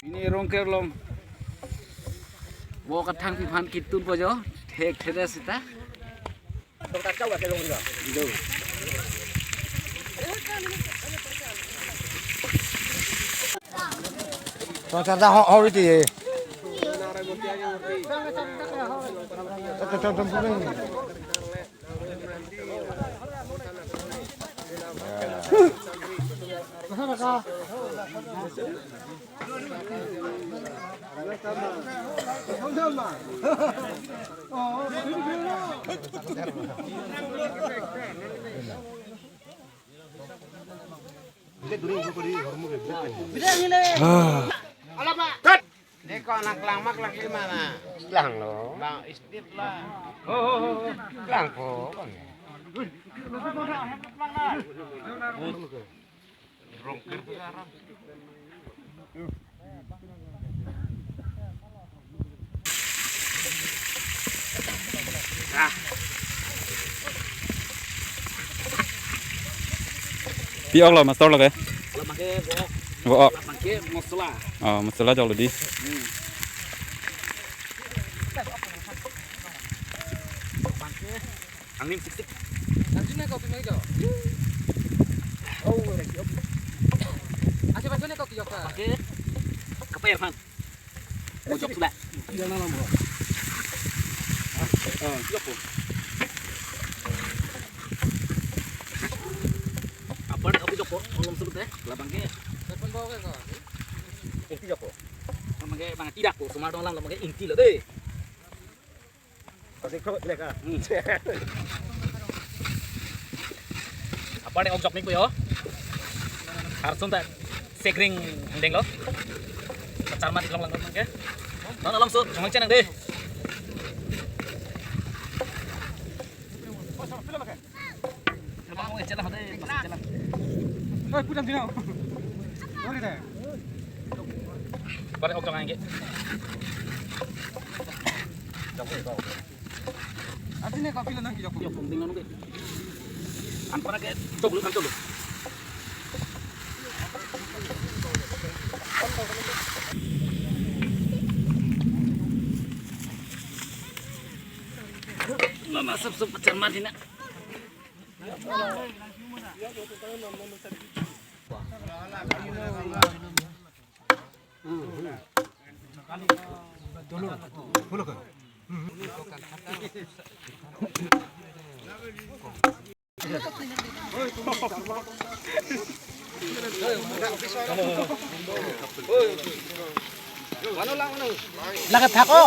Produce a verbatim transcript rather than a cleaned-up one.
Pini Rongker along wok kethang aphan kitunpo jo, thekthedetsi ta. Tong charda ho, ho iti ye. Deko anak langmak lagi mana? Langlo. Lang istit lah. Langpo. Pi-ok lo, master lo ke? Labangke bo-ok. Bo-ok. Labangke masala. Oh, masala jok lo di. Hmm. Labangke angin siksik. Nanti na kopi mai jo. Oh, lagi op. Asa baca na kopi jok. Oke. Kapai Irfan. Mo jok sudah. Tidak lama, Bro. Ah, jok po. Apar kopi jok po, kolom sebut eh, labangke. Telepon bawa ke ko? Ingti jok po. Labangke bang tidak po, semua dong lang labangke ingti lo deh. Pasti kok jelek ah. Hmm. Apar ne ok jok ni ko yo. Harsun ta sekring denglo. Charma diklong lang ke. Non alam so, jong chenang deh. Abang, eh, chelang, deh, pas chelang. Oi, pudam dino. Oi, deh. Pare ok jong angke. Ati ne kopi lo nang kijok. Yo, pung ding nang ke. An para ke, chok lu, an chok lu. Mama sab sab charma dina. Lake thak o.